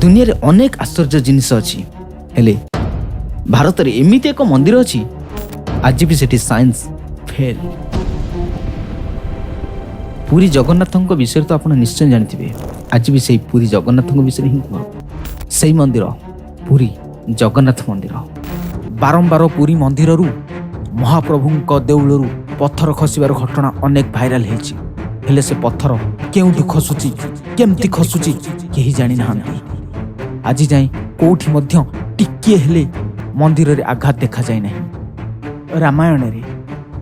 ଦୁନିଆରେ ଅନେକ ଆଶ୍ଚର୍ଯ୍ୟ ଜିନିଷ ଅଛି, ହେଲେ ଭାରତରେ ଏମିତି ଏକ ମନ୍ଦିର ଅଛି, ଆଜି ବି ସେଠି ସାଇନ୍ସ ଫେଲ୍। ପୁରୀ ଜଗନ୍ନାଥଙ୍କ ବିଷୟରେ ତ ଆପଣ ନିଶ୍ଚୟ ଜାଣିଥିବେ। ଆଜି ବି ସେଇ ପୁରୀ ଜଗନ୍ନାଥଙ୍କ ବିଷୟରେ ହିଁ କୁହ। ସେଇ ମନ୍ଦିର ପୁରୀ ଜଗନ୍ନାଥ ମନ୍ଦିର। ବାରମ୍ବାର ପୁରୀ ମନ୍ଦିରରୁ, ମହାପ୍ରଭୁଙ୍କ ଦେଉଳରୁ ପଥର ଖସିବାର ଘଟଣା ଅନେକ ଭାଇରାଲ ହେଇଛି। ହେଲେ ସେ ପଥର କେଉଁଠୁ ଖସୁଛି, କେମିତି ଖସୁଛି, କେହି ଜାଣିନାହାନ୍ତି। ଆଜି ଯାଏଁ କୋଉଠି ମଧ୍ୟ ଟିକିଏ ହେଲେ ମନ୍ଦିରରେ ଆଘାତ ଦେଖାଯାଇ ନାହିଁ। ରାମାୟଣରେ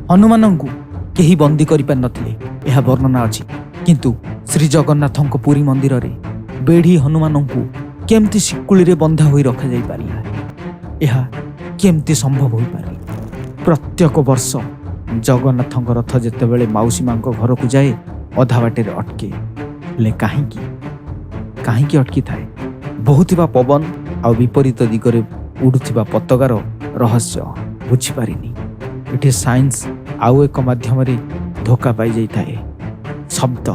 ହନୁମାନଙ୍କୁ କେହି ବନ୍ଦୀ କରିପାରିନଥିଲେ, ଏହା ବର୍ଣ୍ଣନା ଅଛି। କିନ୍ତୁ ଶ୍ରୀ ଜଗନ୍ନାଥଙ୍କ ପୁରୀ ମନ୍ଦିରରେ ବେଢ଼ି ହନୁମାନଙ୍କୁ କେମିତି ଶିକୁଳିରେ ବନ୍ଧା ହୋଇ ରଖାଯାଇପାରିଲା? ଏହା କେମିତି ସମ୍ଭବ ହୋଇପାରିଲା? ପ୍ରତ୍ୟେକ ବର୍ଷ ଜଗନ୍ନାଥଙ୍କ ରଥ ଯେତେବେଳେ ମାଉସୀ ମାଙ୍କ ଘରକୁ ଯାଏ, ଅଧା ବାଟରେ ଅଟକେ। ହେଲେ କାହିଁକି, କାହିଁକି ଅଟକିଥାଏ? ବହୁଥିବା ପବନ ଆଉ ବିପରୀତ ଦିଗରେ ଉଡ଼ୁଥିବା ପତାକାର ରହସ୍ୟ ବୁଝିପାରିନି। ଏଠି ସାଇନ୍ସ ଆଉ ଏକ ମାଧ୍ୟମରେ ଧୋକା ପାଇଯାଇଥାଏ। ଶବ୍ଦ,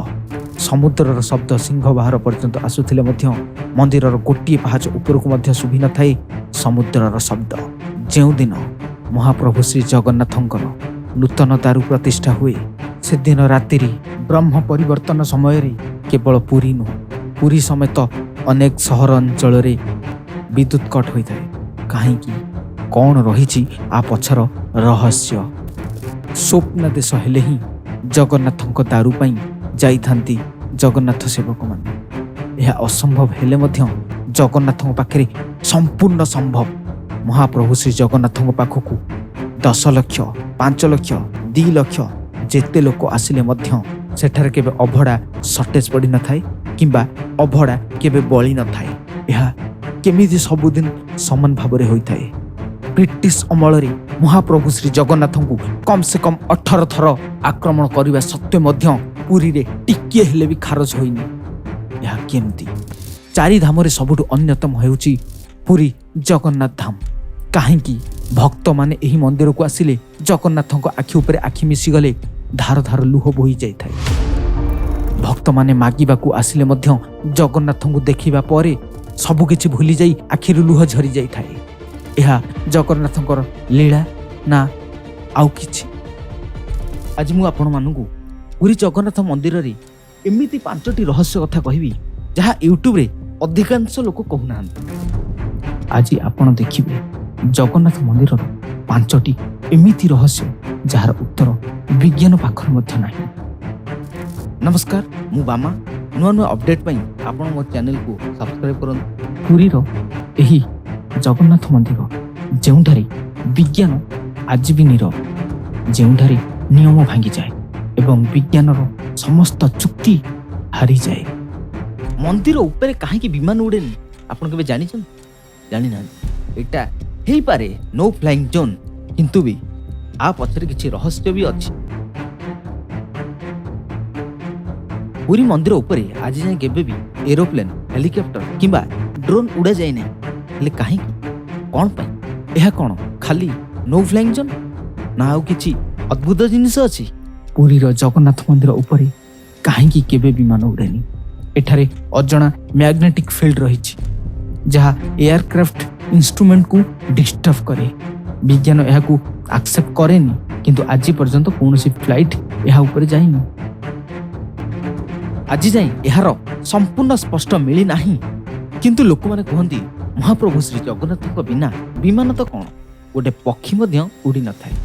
ସମୁଦ୍ରର ଶବ୍ଦ ସିଂହ ବାହାର ପର୍ଯ୍ୟନ୍ତ ଆସୁଥିଲେ ମଧ୍ୟ ମନ୍ଦିରର ଗୋଟିଏ ପାହାଚ ଉପରକୁ ମଧ୍ୟ ଶୁଭିନଥାଏ ସମୁଦ୍ରର ଶବ୍ଦ। ଯେଉଁଦିନ ମହାପ୍ରଭୁ ଶ୍ରୀ ଜଗନ୍ନାଥଙ୍କର ନୂତନ ଦାରୁ ପ୍ରତିଷ୍ଠା ହୁଏ, ସେଦିନ ରାତିରେ ବ୍ରହ୍ମ ପରିବର୍ତ୍ତନ ସମୟରେ କେବଳ ପୁରୀ ନୁହଁ, ପୁରୀ ସମେତ ଅନେକ ସହର ଅଞ୍ଚଳରେ ବିଦ୍ୟୁତ କଟ୍ ହୋଇଥାଏ। କାହିଁକି? କ'ଣ ରହିଛି ଆ ପଛର ରହସ୍ୟ? ସ୍ୱପ୍ନାଦେଶ ହେଲେ ହିଁ ଜଗନ୍ନାଥଙ୍କ ଦାରୁ ପାଇଁ ଯାଇଥାନ୍ତି ଜଗନ୍ନାଥ ସେବକମାନେ। ଏହା ଅସମ୍ଭବ ହେଲେ ମଧ୍ୟ ଜଗନ୍ନାଥଙ୍କ ପାଖରେ ସମ୍ପୂର୍ଣ୍ଣ ସମ୍ଭବ। ମହାପ୍ରଭୁ ଶ୍ରୀ ଜଗନ୍ନାଥଙ୍କ ପାଖକୁ 10 ଲକ୍ଷ, 5 ଲକ୍ଷ, 2 ଲକ୍ଷ, ଯେତେ ଲୋକ ଆସିଲେ ମଧ୍ୟ ସେଠାରେ କେବେ ଅଭଡ଼ା ସର୍ଟେଜ୍ ପଡ଼ିନଥାଏ କିମ୍ବା ଅଭଡ଼ା କେବେ ବଳି ନଥାଏ। ଏହା କେମିତି ସବୁଦିନ ସମାନ ଭାବରେ ହୋଇଥାଏ? ବ୍ରିଟିଶ ଅମଳରେ ମହାପ୍ରଭୁ ଶ୍ରୀ ଜଗନ୍ନାଥଙ୍କୁ କମ୍ ସେ କମ୍ 18 ଥର ଆକ୍ରମଣ କରିବା ସତ୍ତ୍ୱେ ମଧ୍ୟ ପୁରୀରେ ଟିକିଏ ହେଲେ ବି ଖାରଜ ହୋଇନି। ଏହା କେମିତି? ଚାରିଧାମରେ ସବୁଠୁ ଅନ୍ୟତମ ହେଉଛି ପୁରୀ ଜଗନ୍ନାଥ ଧାମ। କାହିଁକି ଭକ୍ତମାନେ ଏହି ମନ୍ଦିରକୁ ଆସିଲେ ଜଗନ୍ନାଥଙ୍କ ଆଖି ଉପରେ ଆଖି ମିଶିଗଲେ ଧାର ଧାର ଲୁହ ବୋହି ଯାଇଥାଏ? ଭକ୍ତମାନେ ମାଗିବାକୁ ଆସିଲେ ମଧ୍ୟ ଜଗନ୍ନାଥଙ୍କୁ ଦେଖିବା ପରେ ସବୁକିଛି ଭୁଲିଯାଇ ଆଖିରୁ ଲୁହ ଝରି ଯାଇଥାଏ। ଏହା ଜଗନ୍ନାଥଙ୍କର ଲୀଳା ନା ଆଉ କିଛି? ଆଜି ମୁଁ ଆପଣମାନଙ୍କୁ ପୁରୀ ଜଗନ୍ନାଥ ମନ୍ଦିରରେ ଏମିତି ପାଞ୍ଚଟି ରହସ୍ୟ କଥା କହିବି, ଯାହା ୟୁଟ୍ୟୁବରେ ଅଧିକାଂଶ ଲୋକ କହୁନାହାନ୍ତି। ଆଜି ଆପଣ ଦେଖିବେ ଜଗନ୍ନାଥ ମନ୍ଦିରର ପାଞ୍ଚଟି ଏମିତି ରହସ୍ୟ, ଯାହାର ଉତ୍ତର ବିଜ୍ଞାନ ପାଖରେ ମଧ୍ୟ ନାହିଁ। ନମସ୍କାର, ମୁଁ ବାମା। ନୂଆ ନୂଆ ଅପଡେଟ୍ ପାଇଁ ଆପଣ ମୋ ଚ୍ୟାନେଲକୁ ସବସ୍କ୍ରାଇବ୍ କରନ୍ତୁ। ପୁରୀର ଏହି ଜଗନ୍ନାଥ ମନ୍ଦିର, ଯେଉଁଠାରେ ବିଜ୍ଞାନ ଆଜି ବି ନୀରବ, ଯେଉଁଠାରେ ନିୟମ ଭାଙ୍ଗିଯାଏ ଏବଂ ବିଜ୍ଞାନର ସମସ୍ତ ଯୁକ୍ତି ହାରିଯାଏ। ମନ୍ଦିର ଉପରେ କାହିଁକି ବିମାନ ଉଡ଼େନି, ଆପଣ କେବେ ଜାଣିଛନ୍ତି? ଜାଣିନାହାନ୍ତି। ଏଇଟା ହେଇପାରେ ନୋ ଫ୍ଲାଇଂ ଜୋନ୍, କିନ୍ତୁ ବି ଆ ପଛରେ କିଛି ରହସ୍ୟ ବି ଅଛି। ପୁରୀ ମନ୍ଦିର ଉପରେ ଆଜି ଯାଏଁ କେବେ ବି ଏରୋପ୍ଲେନ୍, ହେଲିକପ୍ଟର କିମ୍ବା ଡ୍ରୋନ୍ ଉଡ଼ାଯାଇ ନାହିଁ। ହେଲେ କାହିଁକି? କ'ଣ ପାଇଁ? ଏହା କ'ଣ ଖାଲି ନୋ ଫ୍ଲାଇଂ ଜୋନ୍ ନା ଆଉ କିଛି ଅଦ୍ଭୁତ ଜିନିଷ ଅଛି? ପୁରୀର ଜଗନ୍ନାଥ ମନ୍ଦିର ଉପରେ କାହିଁକି କେବେ ବିମାନ ଉଡ଼େନି? ଏଠାରେ ଅଜଣା ମ୍ୟାଗ୍ନେଟିକ୍ ଫିଲ୍ଡ ରହିଛି, ଯାହା ଏୟାରକ୍ରାଫ୍ଟ ଇନଷ୍ଟ୍ରୁମେଣ୍ଟକୁ ଡିଷ୍ଟର୍ବ କରେ। ବିଜ୍ଞାନ ଏହାକୁ ଆକ୍ସେପ୍ଟ କରେନି, କିନ୍ତୁ ଆଜି ପର୍ଯ୍ୟନ୍ତ କୌଣସି ଫ୍ଲାଇଟ୍ ଏହା ଉପରେ ଯାଇନି। ଆଜି ଯାଏଁ ଏହାର ସମ୍ପୂର୍ଣ୍ଣ ସ୍ପଷ୍ଟ ମିଳିନାହିଁ, କିନ୍ତୁ ଲୋକମାନେ କୁହନ୍ତି, ମହାପ୍ରଭୁ ଶ୍ରୀ ଜଗନ୍ନାଥଙ୍କ ବିନା ବିମାନ ତ କ'ଣ, ଗୋଟେ ପକ୍ଷୀ ମଧ୍ୟ ଉଡ଼ି ନଥାଏ।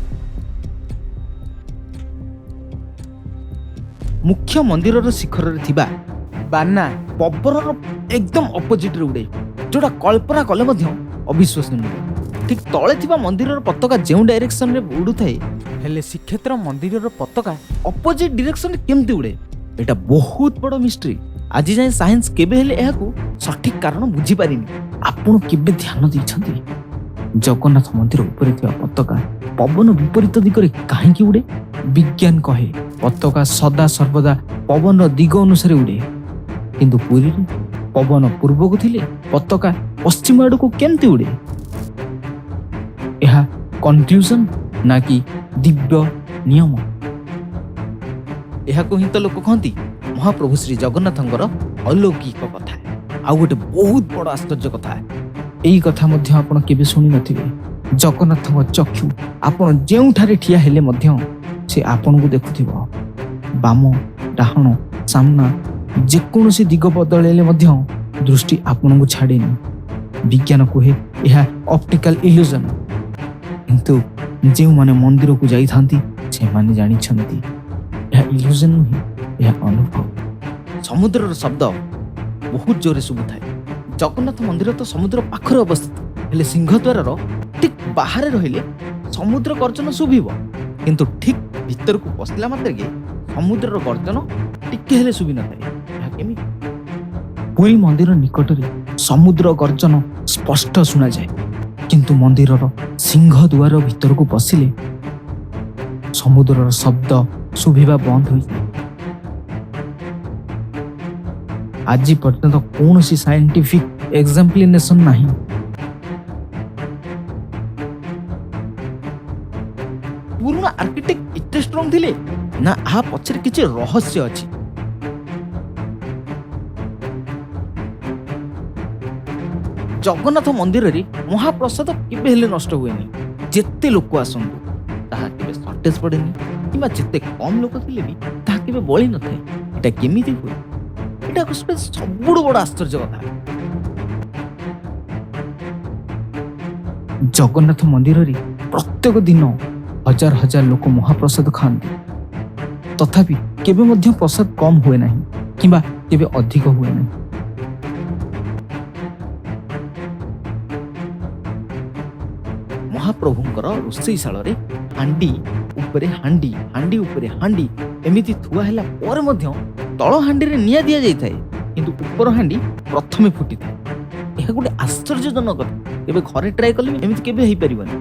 ମୁଖ୍ୟ ମନ୍ଦିରର ଶିଖରରେ ଥିବା ବାନା ପବନର ଏକଦମ ଅପୋଜିଟରେ ଉଡ଼େ, ଯୋଉଟା କଳ୍ପନା କଲେ ମଧ୍ୟ ଅବିଶ୍ୱସନୀୟ। ଠିକ ତଳେ ଥିବା ମନ୍ଦିରର ପତାକା ଯେଉଁ ଡାଇରେକ୍ସନରେ ଉଡ଼ୁଥାଏ, ହେଲେ ଶ୍ରୀକ୍ଷେତ୍ର ମନ୍ଦିରର ପତାକା ଅପୋଜିଟ ଡିରେକ୍ସନରେ କେମିତି ଉଡ଼େ? ଏଇଟା ବହୁତ ବଡ଼ ମିଷ୍ଟ୍ରି। ଆଜି ଯାଏଁ ସାଇନ୍ସ କେବେ ହେଲେ ଏହାକୁ ସଠିକ କାରଣ ବୁଝିପାରିନି। ଆପଣ କେବେ ଧ୍ୟାନ ଦେଇଛନ୍ତି, ଜଗନ୍ନାଥ ମନ୍ଦିର ଉପରେ ଥିବା ପତାକା ପବନ ବିପରୀତ ଦିଗରେ କାହିଁକି ଉଡ଼େ? ବିଜ୍ଞାନ କହେ, ପତାକା ସଦା ସର୍ବଦା ପବନର ଦିଗ ଅନୁସାରେ ଉଡ଼େ। କିନ୍ତୁ ପୁରୀରେ ପବନ ପୂର୍ବକୁ ଥିଲେ ପତାକା ପଶ୍ଚିମ ଆଡ଼କୁ କେମିତି ଉଡ଼େ? ଏହା କନଫ୍ୟୁଜନ ନା କି ଦିବ୍ୟ ନିୟମ? ଏହାକୁ ହିଁ ତ ଲୋକ କହନ୍ତି ମହାପ୍ରଭୁ ଶ୍ରୀ ଜଗନ୍ନାଥଙ୍କର ଅଲୌକିକ କଥା। ଆଉ ଗୋଟେ ବହୁତ ବଡ଼ ଆଶ୍ଚର୍ଯ୍ୟ କଥା, ଏଇ କଥା ମଧ୍ୟ ଆପଣ କେବେ ଶୁଣିନଥିବେ। ଜଗନ୍ନାଥଙ୍କ ଚକ୍ଷୁ ଆପଣ ଯେଉଁଠାରେ ଠିଆ ହେଲେ ମଧ୍ୟ ସେ ଆପଣଙ୍କୁ ଦେଖୁଥିବ। ବାମ, ଡାହାଣ, ସାମ୍ନା, ଯେକୌଣସି ଦିଗ ବଦଳାଇଲେ ମଧ୍ୟ ଦୃଷ୍ଟି ଆପଣଙ୍କୁ ଛାଡ଼େନି। ବିଜ୍ଞାନ କୁହେ ଏହା ଅପ୍ଟିକାଲ ଇଲ୍ୟୁଜନ, କିନ୍ତୁ ଯେଉଁମାନେ ମନ୍ଦିରକୁ ଯାଇଥାନ୍ତି ସେମାନେ ଜାଣିଛନ୍ତି ଏହା ଇଲ୍ୟୁଜନ ନୁହେଁ, ଏହା ଅନୁଭବ। ସମୁଦ୍ରର ଶବ୍ଦ ବହୁତ ଜୋରେ ଶୁଭୁଥାଏ। ଜଗନ୍ନାଥ ମନ୍ଦିର ତ ସମୁଦ୍ର ପାଖରେ ଅବସ୍ଥିତ, ହେଲେ ସିଂହଦ୍ୱାରର ଠିକ୍ ବାହାରେ ରହିଲେ ସମୁଦ୍ର ଗର୍ଜନ ଶୁଭିବ, କିନ୍ତୁ ଠିକ୍ ଭିତରକୁ ପଶିଲା ମାତ୍ରକେ ସମୁଦ୍ରର ଗର୍ଜନ ଟିକେ ହେଲେ ଶୁଭିନଥାଏ। ଏହା କେମିତି? ପୁରୀ ମନ୍ଦିର ନିକଟରେ ସମୁଦ୍ର ଗର୍ଜନ ସ୍ପଷ୍ଟ ଶୁଣାଯାଏ, କିନ୍ତୁ ମନ୍ଦିରର ସିଂହଦ୍ୱାର ଭିତରକୁ ପଶିଲେ ସମୁଦ୍ରର ଶବ୍ଦ ଶୁଭିବା ବନ୍ଦ ହୋଇଯାଏ। ଆଜି ପର୍ଯ୍ୟନ୍ତ କୌଣସି ସାଇଣ୍ଟିଫିକ୍ ଏକ୍ସାମ୍ପ୍ଲିନେସନ୍ ନାହିଁ। ପୁରୁଣା ଆର୍କିଟେକ୍ଟ ଏତେ ଷ୍ଟ୍ରଙ୍ଗ ଥିଲେ ନା ଏହା ପଛରେ କିଛି ରହସ୍ୟ ଅଛି? ଜଗନ୍ନାଥ ମନ୍ଦିରରେ ମହାପ୍ରସାଦ କେବେ ହେଲେ ନଷ୍ଟ ହୁଏନି। ଯେତେ ଲୋକ ଆସନ୍ତୁ ତାହା କେବେ ସର୍ଟେଜ ପଡ଼େନି, କିମ୍ବା ଯେତେ କମ୍ ଲୋକ ଥିଲେ ବି ତାହା କେବେ ବଳି ନଥାଏ। ଏଇଟା କେମିତି ହୁଏ? ଏଇଟା ଗୋଟେ ସବୁଠୁ ବଡ଼ ଆଶ୍ଚର୍ଯ୍ୟ କଥା। ଜଗନ୍ନାଥ ମନ୍ଦିରରେ ପ୍ରତ୍ୟେକ ଦିନ ହଜାର ହଜାର ଲୋକ ମହାପ୍ରସାଦ ଖାଆନ୍ତି, ତଥାପି କେବେ ମଧ୍ୟ ପ୍ରସାଦ କମ୍ ହୁଏ ନାହିଁ କିମ୍ବା କେବେ ଅଧିକ ହୁଏ ନାହିଁ। ମହାପ୍ରଭୁଙ୍କର ରୋଷେଇଶାଳରେ ହାଣ୍ଡି ଉପରେ ହାଣ୍ଡି, ହାଣ୍ଡି ଉପରେ ହାଣ୍ଡି ଏମିତି ଥୁଆ ହେଲା ପରେ ମଧ୍ୟ ତଳ ହାଣ୍ଡିରେ ନିଆଁ ଦିଆଯାଇଥାଏ, କିନ୍ତୁ ଉପର ହାଣ୍ଡି ପ୍ରଥମେ ଫୁଟିଥାଏ। ଏହା ଗୋଟେ ଆଶ୍ଚର୍ଯ୍ୟଜନକ କଥା। କେବେ ଘରେ ଟ୍ରାଏ କଲେ ବି ଏମିତି କେବେ ହେଇପାରିବନି।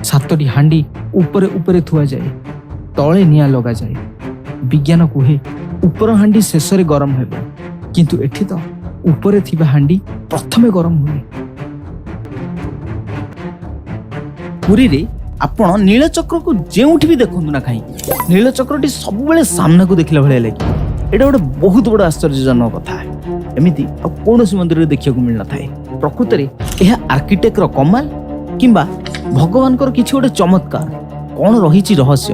7ଟି ହାଣ୍ଡି ଉପରେ ଉପରେ ଥୁଆଯାଏ, ତଳେ ନିଆଁ ଲଗାଯାଏ। ବିଜ୍ଞାନ କୁହେ ଉପର ହାଣ୍ଡି ଶେଷରେ ଗରମ ହେବ, କିନ୍ତୁ ଏଠି ତ ଉପରେ ଥିବା ହାଣ୍ଡି ପ୍ରଥମେ ଗରମ ହୁଏ। ପୁରୀରେ ଆପଣ ନୀଳଚକ୍ରକୁ ଯେଉଁଠି ବି ଦେଖନ୍ତୁ ନା କାହିଁକି, ନୀଳଚକ୍ରଟି ସବୁବେଳେ ସାମ୍ନାକୁ ଦେଖିଲା ଭଳିଆ ଲାଗେ। ଏଇଟା ଗୋଟେ ବହୁତ ବଡ଼ ଆଶ୍ଚର୍ଯ୍ୟଜନକ କଥା। ଏମିତି ଆଉ କୌଣସି ମନ୍ଦିରରେ ଦେଖିବାକୁ ମିଳିନଥାଏ। ପ୍ରକୃତରେ ଏହା ଆର୍କିଟେକ୍ଟର କମାଲ କିମ୍ବା ଭଗବାନଙ୍କର କିଛି ଗୋଟେ ଚମତ୍କାର? କ'ଣ ରହିଛି ରହସ୍ୟ?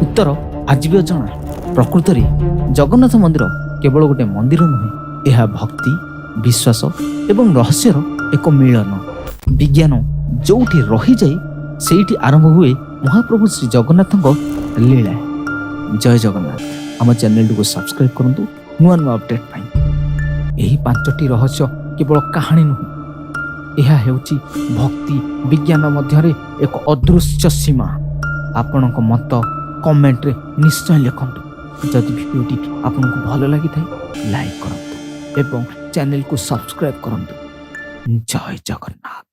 ଉତ୍ତର ଆଜି ବି ଅଜଣା। ପ୍ରକୃତରେ ଜଗନ୍ନାଥ ମନ୍ଦିର କେବଳ ଗୋଟେ ମନ୍ଦିର ନୁହେଁ, ଏହା ଭକ୍ତି, ବିଶ୍ୱାସ ଏବଂ ରହସ୍ୟର ଏକ ମିଳନ। ବିଜ୍ଞାନ ଯୋଉଠି ରହିଯାଏ ସେଇଠି ଆରମ୍ଭ ହୁଏ ମହାପ୍ରଭୁ ଶ୍ରୀ ଜଗନ୍ନାଥଙ୍କ ଲୀଳା। ଜୟ ଜଗନ୍ନାଥ। ଆମ ଚ୍ୟାନେଲଟିକୁ ସବସ୍କ୍ରାଇବ୍ କରନ୍ତୁ ନୂଆ ନୂଆ ଅପଡେଟ୍ ପାଇଁ। ଏହି 5ଟି ରହସ୍ୟ କେବଳ କାହାଣୀ ନୁହେଁ, ଏହା ହେଉଛି ଭକ୍ତି ବିଜ୍ଞାନ ମଧ୍ୟରେ ଏକ ଅଦୃଶ୍ୟ ସୀମା। ଆପଣଙ୍କ ମତ କମେଣ୍ଟରେ ନିଶ୍ଚୟ ଲେଖନ୍ତୁ। ଯଦି ଭିଡ଼ିଓଟି ଆପଣଙ୍କୁ ଭଲ ଲାଗିଥାଏ, ଲାଇକ୍ କରନ୍ତୁ ଏବଂ ଚ୍ୟାନେଲକୁ ସବସ୍କ୍ରାଇବ୍ କରନ୍ତୁ। ଜୟ ଜଗନ୍ନାଥ।